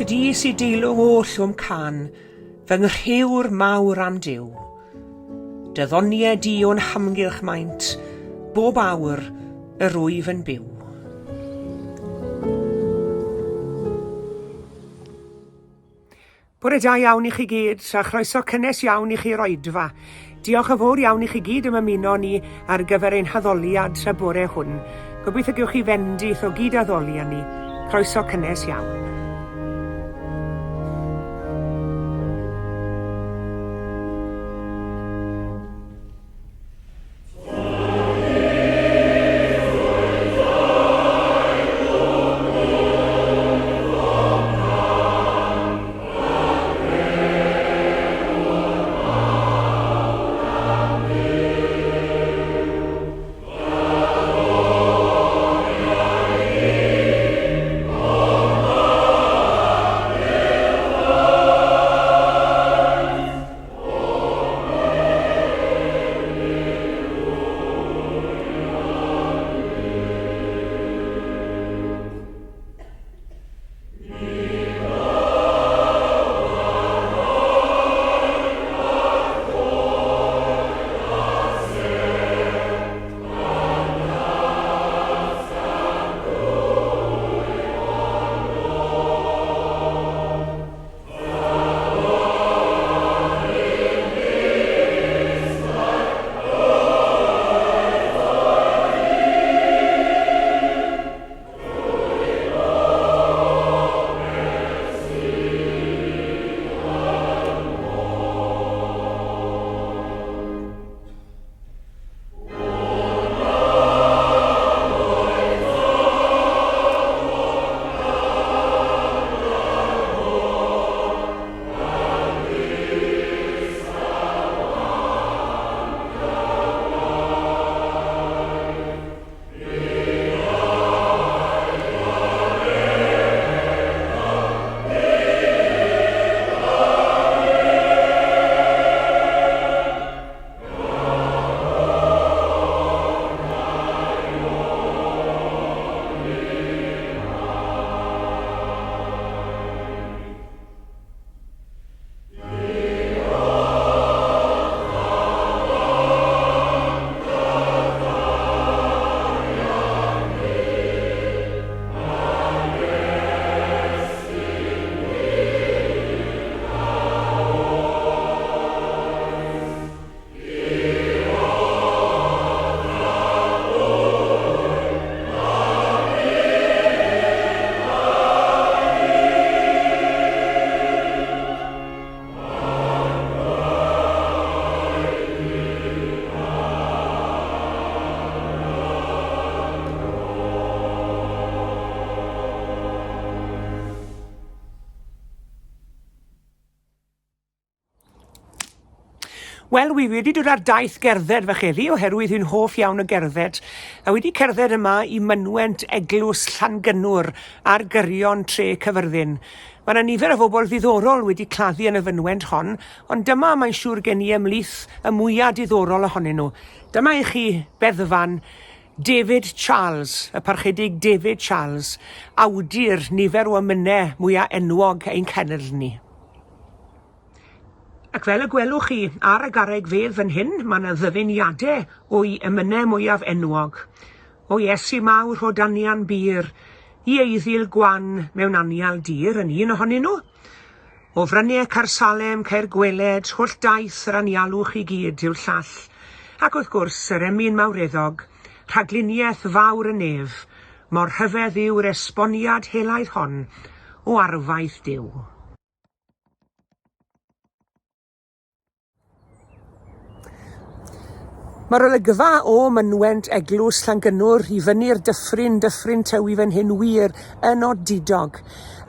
Tydi sy deilwng oll o'm cân, fy nghrëwr mawr a'm Duw. Dy ddoniau di o'n hamgylch maint, bob awr yr wyf yn byw. Bore da iawn i chi gyd, a chroeso cynnes iawn i chi i'r oedfa. Diolch yn fawr iawn i chi gyd am ymuno ni ar gyfer ein haddoliad y bore hwn. Gobeithio gewch chi fendith o gyd addoli â ni. Croeso cynnes iawn. Wel, wi wedi dod ar daith gerdded fach heddi oherwydd fi'n hoff iawn o gerdded. A wedi cerdded yma i mynwent Eglwys Llangynnwr ar gyrion tre Cyfyrddin. Mae yna nifer o bobl ddiddorol wedi claddu yn y fynwent hon, ond dyma mae'n siŵr gen i ymhlith y mwyaf diddorol ohonyn nhw. Dyma i chi beddfan David Charles, y Parchedig David Charles, awdur nifer o emynau mwyaf enwog ein cenedl ni. Ac fel y gwelwch chi ar y garreg fedd fan hyn, mae yna ddyfyniadau o'i emynau mwyaf enwog. O Iesu mawr rho danian bur, i eiddil gwan mewn anial dir yn un ohonyn nhw. O fryniau Caersalem, Caergweled, holl daith yr anialwch i gyd yw'r llall. Ac wrth gwrs, yr emyn mawreddog, rhagluniaeth fawr y nef, mor rhyfedd yw'r esboniad helaeth hon o arfaeth Duw. Mae'r olygfa o mynwent Eglwys Llangynnwr i fyny'r dyffryn, dyffryn Tywi fan hyn wir yn odidog.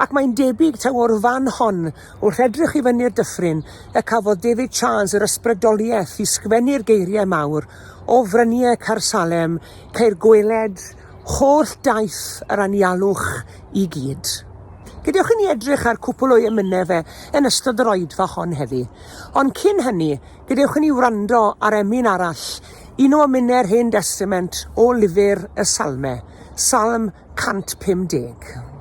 Ac mae'n debyg taw o'r fan hon, wrth edrych i fyny'r dyffryn, y cafodd David Charles yr ysbrydoliaeth i sgwennu'r geiriau mawr o fryniau Caersalem, ceir gweled holl daith yr anialwch i gyd. Gadewch i ni edrych ar cwpl o'i emynau fe yn ystod yr oedfa hon heddi. Ond cyn hynny, gadewch i ni wrando ar emyn arall, un o emynau'r Hen Destament o lyfr y Salmau, Salm 150.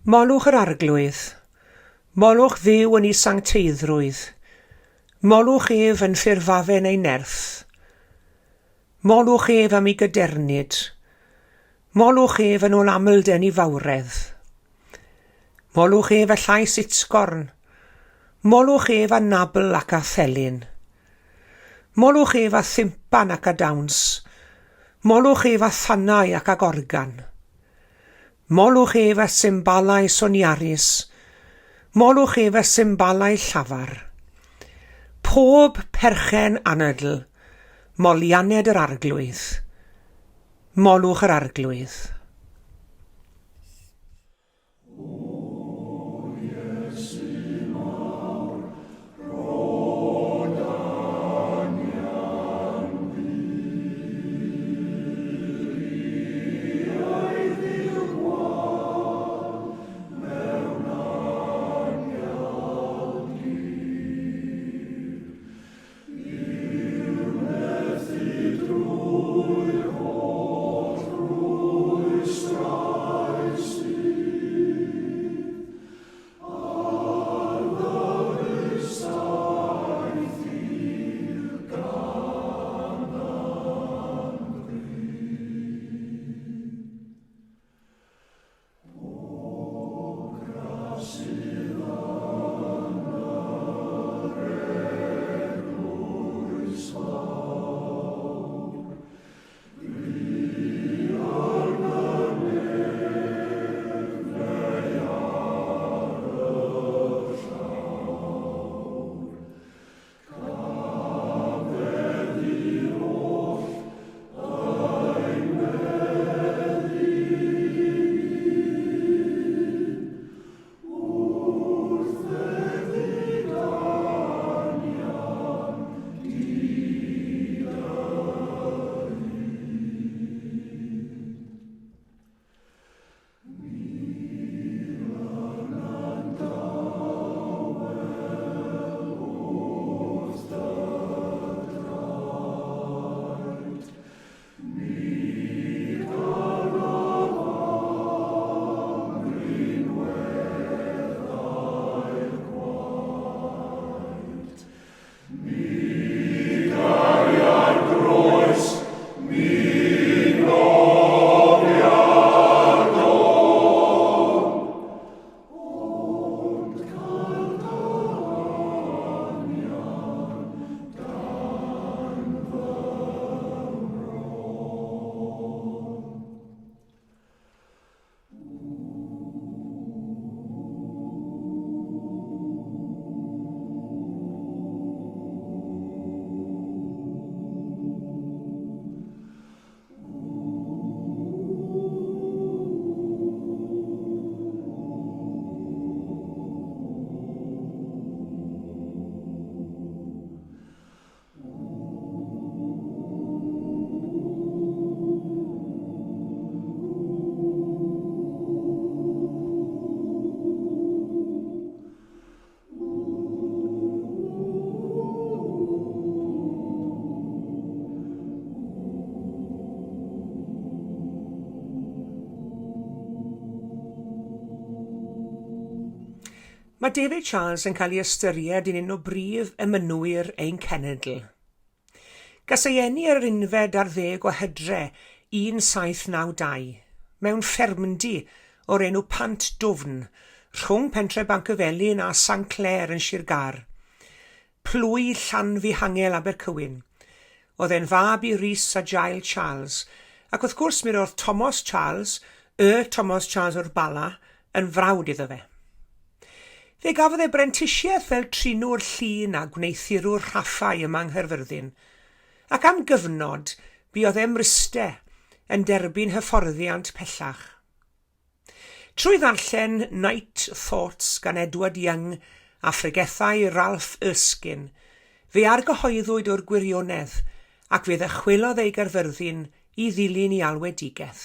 Molwch yr Arglwydd. Molwch Dduw yn ei sancteiddrwydd. Molwch ef yn ffurfafen ei nerth. Molwch ef am ei gadernid. Molwch ef yn ôl amlden ei fawredd. Molwch ef â llais utgorn. Molwch ef â nabl ac â thelyn. Molwch ef â thimpan ac â dawns. Molwch ef â thannau ac ag organ. Molwch ef â symbalau soniarus, molwch ef â symbalau llafar. Pob perchen anadl, molianned yr Arglwydd. Molwch yr Arglwydd. Mae David Charles yn cael ei ystyried yn un o brif emynwyr ein cenedl. Gas ei eni ar yr unfed ar ddeg o Hydre 1792, mewn ffermdy o'r enw Pant Dwfn, rhwng pentre Bancyfelin a Sanclêr yn Sir Gâr, plwy Llanfihangel Abercywyn. Oedd e'n fab i Rhys a Jael Charles, ac wrth gwrs mi roedd Tomos Charles, y Tomos Charles o'r Bala, yn frawd iddo fe. Fe gafodd e brentisiaeth fel trinwr llun a gwneuthurwr rhaffau yma yng Nghaerfyrddin, ac am gyfnod buodd e ym Mryste yn derbyn hyfforddiant pellach. Trwy ddarllen Night Thoughts gan Edward Young a phregethau Ralph Erskine, fe argyhoeddwyd o'r gwirionedd ac fe ddychwelodd e i Gaerfyrddin i ddilyn ei alwedigaeth.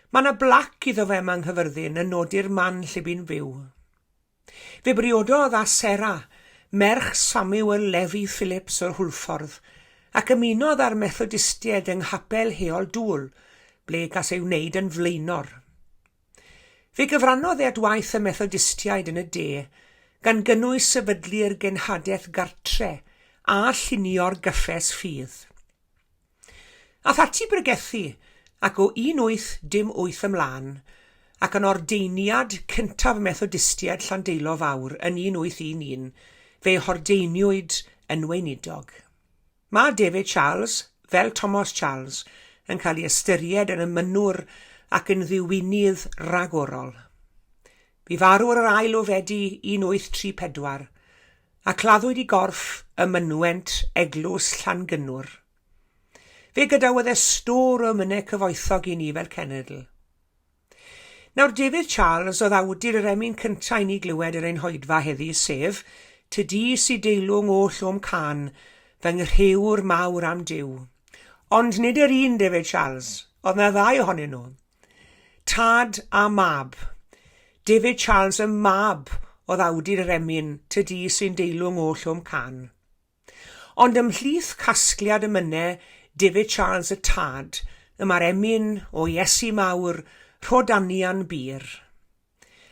Mae 'na blac iddo fe yma yng Nghaerfyrddin yn nodi'r man lle bu'n byw. Fe briododd â Sarah, merch Samuel Levi Phillips o'r Hwlffordd, ac ymunodd â'r Methodistiaid yng Nghapel Heol Dŵl, ble gas ei wneud yn flaenor. Fe gyfrannodd e at waith y Methodistiaid yn y De, gan gynnwys sefydlu'r Genhadaeth Gartre a llunio'r Gyffes Ffydd. Ath ati bregethu, ac o 1818 ymlaen, ac yn ordeiniad cyntaf Methodistiaid Llandeilo Fawr yn 1811, fe'i hordeiniwyd yn weinidog. Mae David Charles, fel Tomos Charles, yn cael ei ystyried yn emynwr ac yn ddiwinydd rhagorol. Bu farw ar yr ail o Fedi 1834, a claddwyd i gorff ym mynwent Eglwys Llangynnwr. Fe gadawodd e stôr o emynau cyfoethog i ni fel cenedl. Nawr, David Charles oedd awdur yr emyn cyntaf i ni glywed ar ein hoedfa heddi, sef Ty di sy deilwng oll o'm cân, fy nghrëwr mawr a'm Duw. Ond nid yr un David Charles, oedd na ddau ohonyn nhw. Tad a mab. David Charles y mab oedd awdur yr emyn Ty di sy'n deilwng oll o'm cân. Ond ymhlith casgliad emynau David Charles y tad y mae'r emyn o Iesu Mawr, Rhod Anian Bur.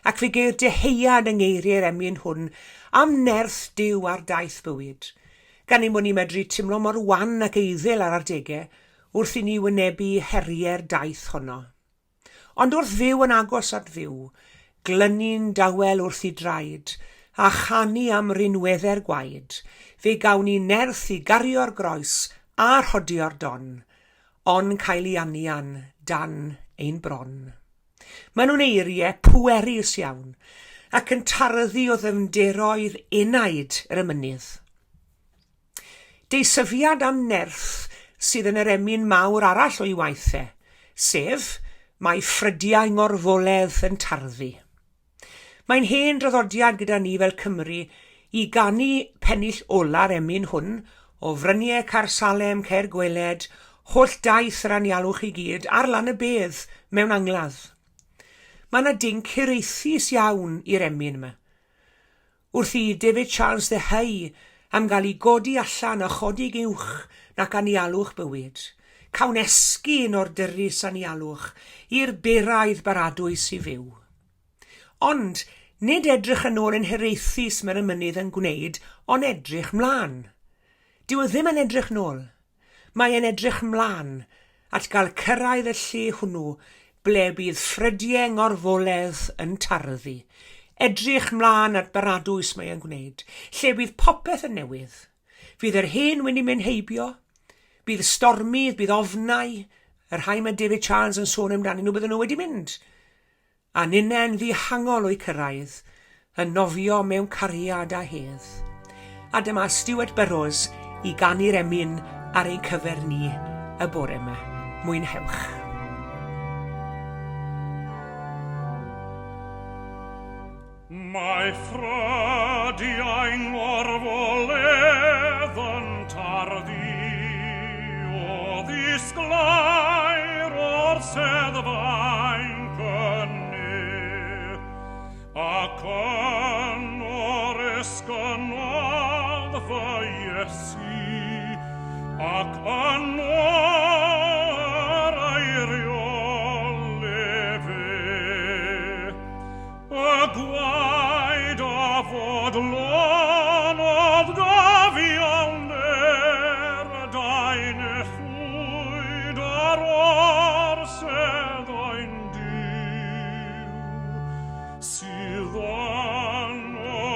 Ac fe geir deheuad yng ngeiriau'r emyn hwn am nerth Duw ar daith bywyd, gan ein bod ni'n medru timlo mor wan ac eiddil ar adegau wrth i ni wynebu heriau'r daith honno. Ond wrth fyw yn agos at Dduw, glynu'n dawel wrth i draed, a chanu am rinweddau'r gwaed, fe gawn ni nerth i gario'r groes a rhodio'r don, on cael i anian dan ein bron. Maen nhw'n eiriau pwerus iawn, ac yn tarddu o ddyfnderoedd enaid yr emynydd. Deisyfiad am nerth sydd yn yr emyn mawr arall o'i waith e, sef Mae ffrydiau ngorfoledd yn tarddu. Mae'n hen draddodiad gyda ni fel Cymry i ganu pennill ola'r emyn hwn, o fryniau Caersalem, Caergweled, holl daith yr anialwch i gyd, ar lan y bedd, mewn angladd. Mae yna dinc hiraethus iawn i'r emyn yma. Wrth i David Charles ddeheu am gael ei godi allan a chodig uwch nac anialwch bywyd, cawn esgyn o'r dyrys anialwch i'r beraidd baradwys i fyw. Ond, nid edrych yn ôl yn hiraethus mae'r emynydd yn gwneud, ond edrych mlaen. Dyw e ddim yn edrych nôl. Mae e'n edrych mlaen at gael cyrraedd y lle hwnnw ble bydd ffrydiau ngorfoledd yn tarddu. Edrych mlaen at baradwys mae e'n gwneud, lle bydd popeth yn newydd. Fydd yr hen wedi mynd heibio, bydd stormydd, bydd ofnau, y rhai mae David Charles yn sôn amdanyn nhw, bydden nhw wedi mynd. A ninne'n ddihangol o'u cyrraedd, yn nofio mewn cariad a hedd. A dyma Stuart Burrows i ganu'r emyn ar ein cyfer ni y bore yma. Mwynhewch. Mae ffrydiau'n ngorfoledd yn tarddu o ddisglair o'r seddfaen cynnu, ac yn o'r esgynodd fy Iesu, ac yno yr eiriol efe. Y gwaed a fodlonodd gyfiawnder daenellwyd ar orsedd ein Duw, sydd yno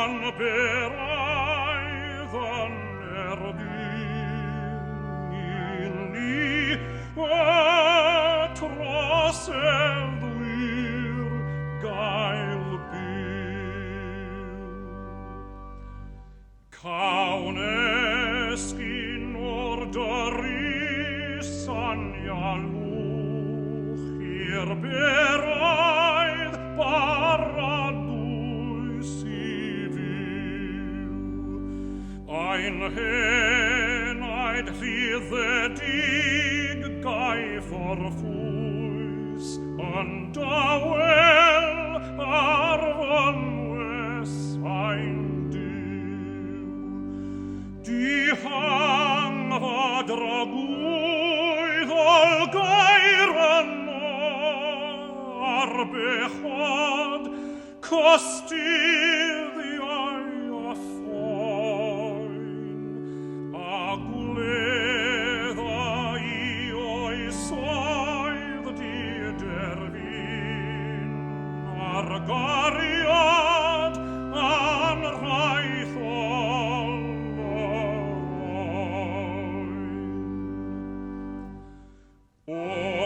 yn beraidd yn erbyn i ni y troseddwyr gael byw. Cawn esgyn o'r dyrys anialwch i'r beraidd baradwys i fyw. Ein henaid rhyddedig gaiff orffwys yn dawel ar fynwes ein Duw. Dihangfa dragwyddol gair yno, ar bechod, costuddiau a phoen, a gwledda i oesoedd diderfyn, ar gariad anrhaethol yr oen. O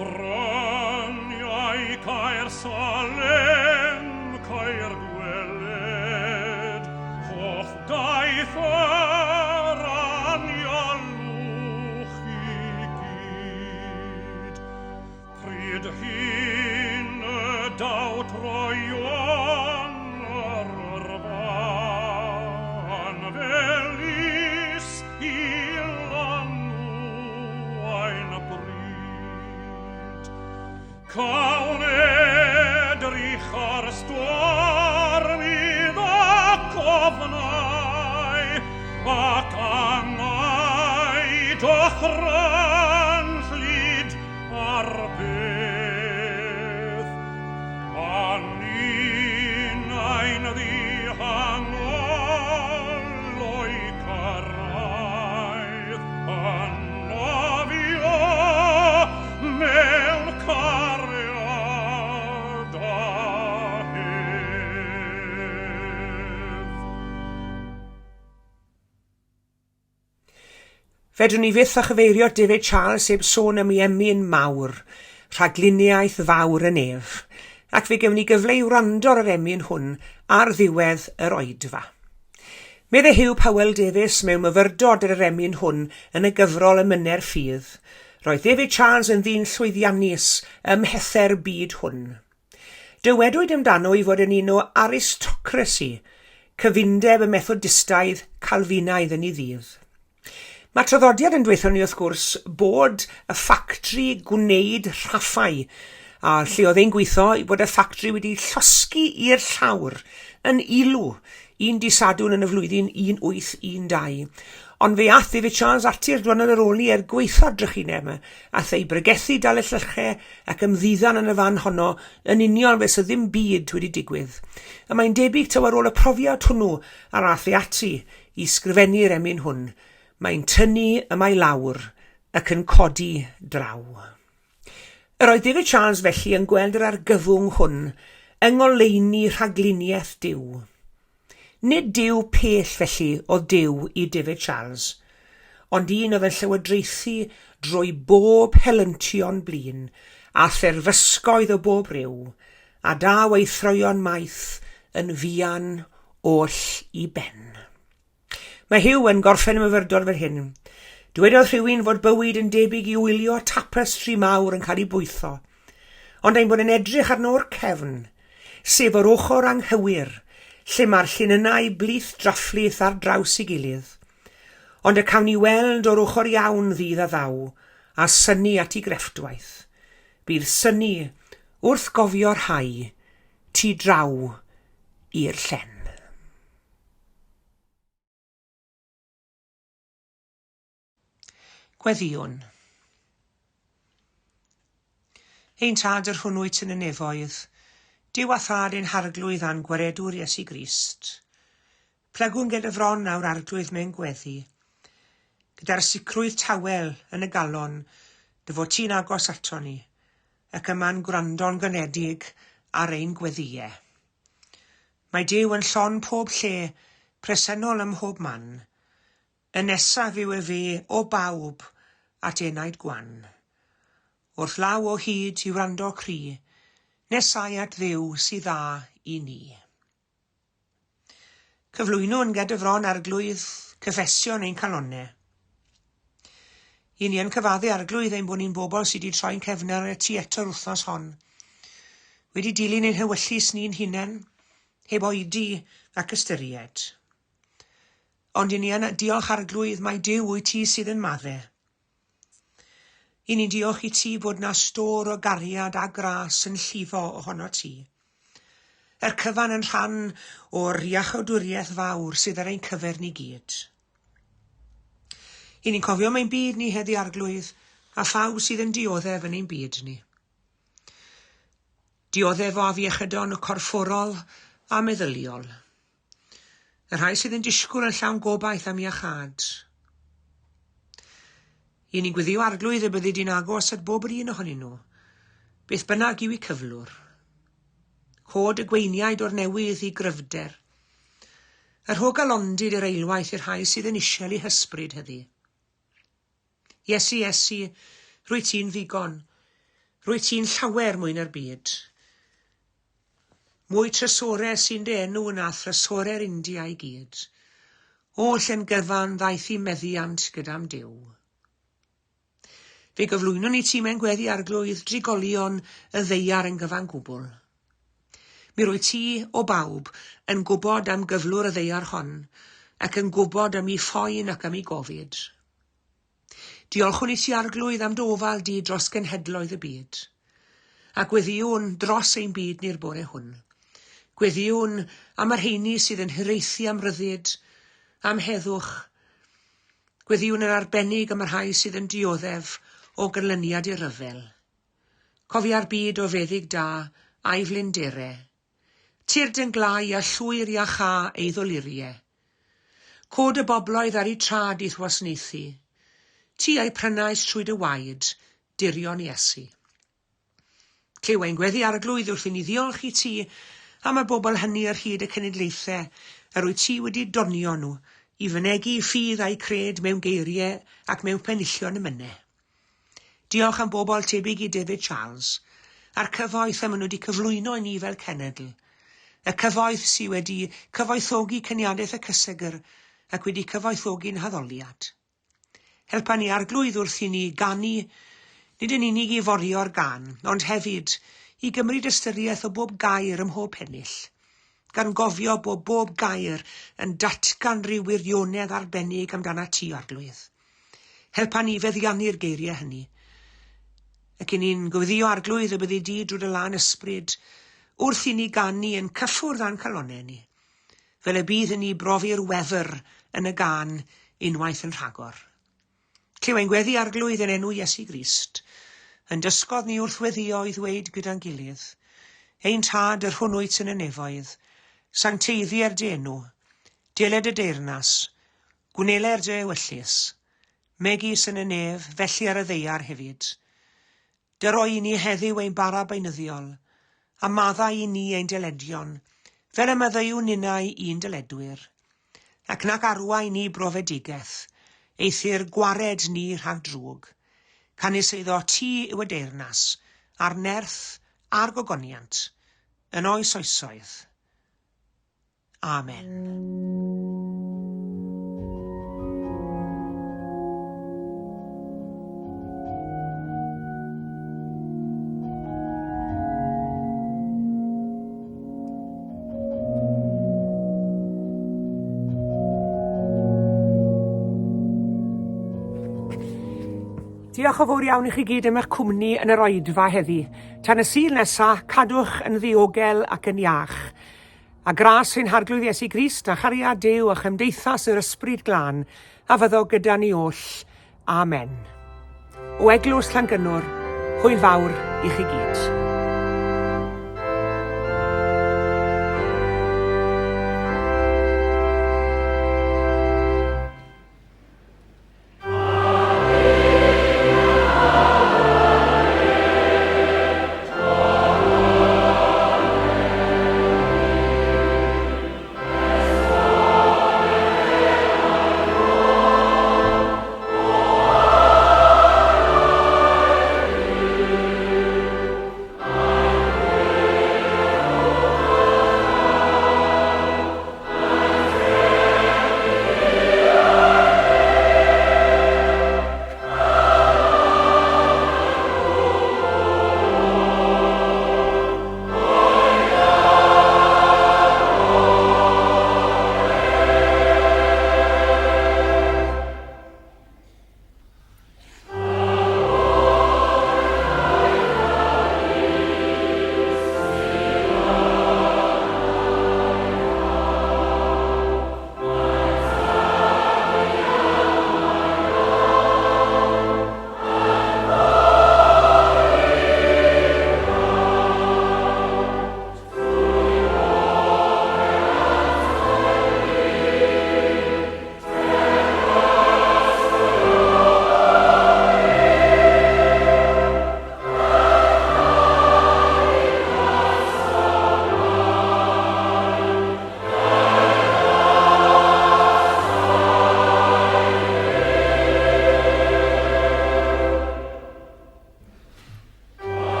bryniau Caer Salem, Caer Gweled, hoff daith yr anialwch i gyd. Pryd hyn y daw troion yr yrfa, anfelys i lanw ein bryd. Cawn edrych ar stormydd ac ofnau, ac angau dychrynllyd ar beth. A ninnau'n ddihangol o'i cyrraedd, yn nofio mewn cariad a hedd. Fedrwn ni fyth â chyfeirio at David Charles heb sôn am ei emyn mawr, Rhagluniaeth Fawr y Nef, ac fe gewn ni gyfle i wrando ar yr emyn hwn ar ddiwedd yr oedfa. Medde Huw Powell Davies mewn myfyrdod ar yr emyn hwn yn y gyfrol Emynau'r Ffydd, Roedd David Charles yn ddyn llwyddiannus ym mhethe'r byd hwn. Dywedwyd amdano ei fod yn un o aristocracy, cyfundeb y Methodistaidd Calfinaidd yn ei ddydd. Mae traddodiad yn dweutho ni wrth gwrs bod y ffactri gwneud rhaffau a lle oedd e'n gweithio bod y ffactri wedi llosgi i'r llawr yn ilw un dydd Sadwrn yn y flwyddyn 1812. Ond fe ath David Charles ati'r diwrnod ar ôl ni er gwaetha'r drychineb yma, ath ei bregethu dal y llychau ac ymddiddan yn y fan honno yn union fel 'sa ddim byd wedi digwydd. Y mae'n debyg taw ar ôl y profiad hwnnw yr ath e ati i sgrifennu'r emyn hwn, Mae'n tynnu yma i lawr ac yn codi draw. Yr oedd David Charles felly yn gweld yr argyfwng hwn yng ngoleuni rhagluniaeth Duw. Nid Duw pell felly oedd Duw i David Charles, ond un oedd yn llywodraethu drwy bob helyntion blin a therfysgoedd o bob rhyw, a daw ei throeon maith yn fuan oll i ben. Mae Huw yn gorffen y myfyrdod fel hyn. Dywedodd rhywun fod bywyd yn debyg i wylio tapestri mawr yn cael ei bwytho, ond ein bod yn edrych arno o'r cefn, sef yr ochr anghywir, lle mae'r llinynnau blith draphlith ar draws ei gilydd. Ond y cawn ni weld o'r ochr iawn ddydd a ddaw, a synnu at ei grefftwaith. Bydd synnu wrth gofio rhai tu draw i'r llen. Gweddïwn. Ein Tad yr hwn wyt yn y nefoedd, Duw a Thad ein Harglwydd a'n Gwaredwr Iesu Grist. Plygwn gyda fron awr Arglwydd mewn gweddi, gyda'r sicrwydd tawel yn y galon dy fod ti'n agos ato ni, ac yma'n gwrando'n ganedig ar ein gweddïau. Mae Duw yn llon pob lle, presennol ym mhob man. Y nesaf yw efe o bawb at enaid gwan. Wrth law o hyd i wrando cri, nesau at Dduw sy dda i ni. Cyflwynwn ged y fron Arglwydd cyffesion ein calonne. I ni yn cyfadde Arglwydd ein bod ni'n bobl sydd wedi troi'n cefn ar y ti eto'r wythnos hon. Wedi dilyn ein hewyllys ni'n hunain, heb oedi ac ystyried. Ond i ni yn diolch Arglwydd mai Duw wyt ti sydd yn madde. I ni'n diolch i ti bod na stôr o gariad a gras yn llifo ohono ti. Yr cyfan yn rhan o'r iachawdwriaeth fawr sydd ar ein cyfer ni gyd. I ni'n cofio am ein byd ni heddi Arglwydd a phawb sydd yn dioddef yn ein byd ni. dioddef o afiechydon corfforol a meddyliol. Y rhai sydd yn disgwyl yn llawn gobaith am iachâd. I ni'n gweddio Arglwydd y byddi di'n agos at bob yr un ohonyn nhw, beth bynnag yw eu cyflwr. Cod y gweiniaid o'r newydd i gryfder. Y rho galondid yr eilwaith i'r rhai sydd yn isel eu hysbryd heddi. Iesu, Iesu, rwyt ti'n ddigon. Rwyt ti'n llawer mwy na'r byd. Mwy trysore sy'n dy enw na thrysore'r India i gyd. Oll yn gyfan ddaeth i meddiant gyda'm Duw. Fe gyflwynwn i ti mewn gweddi Arglwydd drigolion y ddaear yn gyfan gwbl. Mi rwyt ti, o bawb, yn gwybod am gyflwr y ddaear hon, ac yn gwybod am ei phoen ac am ei gofid. Diolchwn i ti, Arglwydd, am dy ofal di dros genhedloedd y byd. A gweddïwn dros ein byd ni'r bore hwn. Gweddïwn am y rheini sydd yn hiraethu am ryddid, am heddwch, Gweddïwn yn arbennig am y rhai sydd yn dioddef o ganlyniad i ryfel. Cofia'r byd o feddyg da a'i flindere. Tyrd yn glau a llwyr iachâ ei ddolurie. Cod y bobloedd ar eu trad i'th wasnaethu. Ti a'i prynais trwy dy waed, dirion Iesu. Clyw ein gweddi, Arglwydd, wrth i ni ddiolch i ti am y bobl hynny ar hyd y cenedlaethau yr wyt ti wedi donio nhw i fynegi ffydd a'u cred mewn geiriau ac mewn penillion emynau. Diolch am bobl tebyg i David Charles, a'r cyfoeth y maen nhw wedi cyflwyno i ni fel cenedl, y cyfoeth sydd wedi cyfoethogi cyniadaeth y cysegr ac wedi cyfoethogi'n haddoliad. Helpa ni Arglwydd wrth i ni ganu, nid yn unig i forio'r gân, ond hefyd i gymryd ystyriaeth o bob gair ym mhob pennill, gan gofio bod bob gair yn datgan rhyw wirionedd arbennig amdanat ti, Arglwydd. Helpa ni feddiannu'r geiriau hynny. Ac i ni'n gweddio Arglwydd y byddi di drwy dy lân ysbryd wrth i ni ganu yn cyffwrdd â'n calonnau ni. fel y bydd i ni brofi'r wefr yn y gân unwaith yn rhagor. Clyw ein gweddi Arglwydd yn enw Iesu Grist, yn dysgodd ni wrth weddio i ddweud gyda'n gilydd, Ein Tad yr hwn wyt yn y nefoedd, sancteiddier dy enw, deled y deyrnas, gwneler dy ewyllys, megis yn y nef, felly ar y ddaear hefyd. Dyro i ni heddiw ein bara beunyddiol, a maddau i ni ein dyledion, fel y maddeuwn ninnau i'n dyledwyr. Ac nac arwain ni brofedigaeth, eithr gwared ni rhag drwg. Canys eiddo ti yw y deyrnas, a'r nerth, a'r gogoniant, yn oes oesoedd. Amen. Diolch yn fawr iawn i chi gyd am eich cwmni yn yr oedfa heddi. Tan y Sul nesa, cadwch yn ddiogel ac yn iach. A gras ein Harglwydd Iesu Grist, a chariad Duw, a chymdeithas yr Ysbryd Glân, a fyddo gyda ni oll. Amen. O Eglwys Llangynnwr, hwyl fawr i chi gyd.